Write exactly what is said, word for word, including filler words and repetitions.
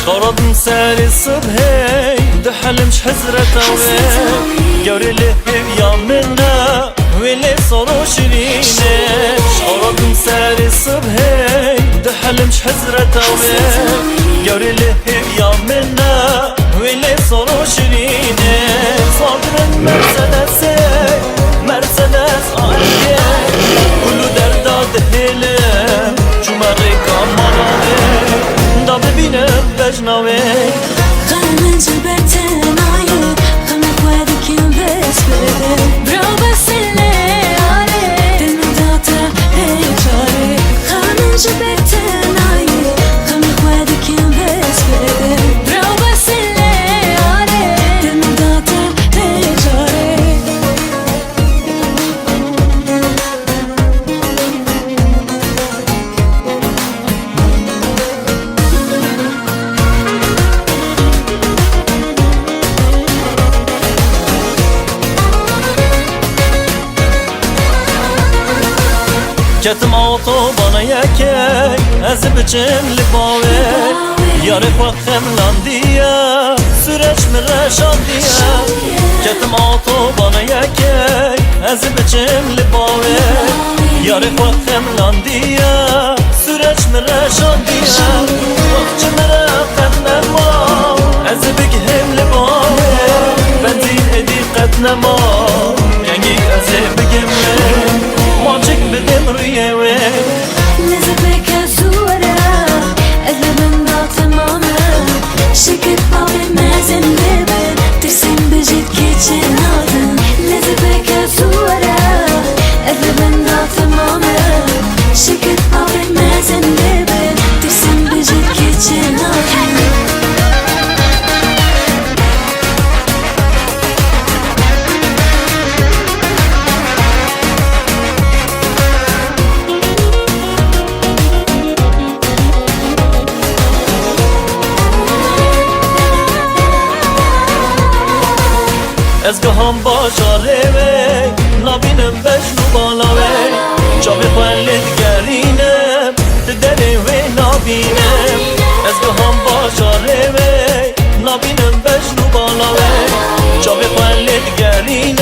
Aradim serê sibhê, dihelim ji hezreta wê. Gewrê li hêviya min e, wê lê sor û şirîn e. Aradim serê sibhê, dihelim ji hezreta wê. Gewrê li hêviya min e, wê lê sor û şirîn e. Sadirin Mercedesê, Mercedes A M G. Kul û derda dihêlim, çûme rêka mala wê. Da bibînim bejna wê. Xemin ji ber tenayê, xemê xwe dikim vez bide. Bira bes lê arê, dil min da te hê carê. Xemin ji ber tenayê, xemê xwe dikim vez bide. Bira bes lê arê, dil min da te hê carê. Ketim otobana yekê, ez biçim li bavê. Yarê xwe xemlandiye, süreç min reşandiye. Ketim otobana yekê, ez biçim li bavê. Yarê xwe xemlandiye, süreç min reşandiye. Wexçi min re qet nema, ez bigihim li bavê. Benzîn êdî qet nema, kengî ez ê bigim, maçik bidim rûyê wê. Nizibeke zû were, ez li bin da temam im. Şikit bavê mezin dibin, tirsim bijît keçin nadin. Nizibeke zû were, ez li bin da temam im. Şikit bavê mezin dibin, tirsim bijît keçin nadin. Ez giham bajarê wê, nabînim bejn û bala wê. Çavê xwe lê digerînim, di derê wê nabînim. Ez giham bajarê wê, nabînim bejn û bala wê. Çavê xwe lê digerînim,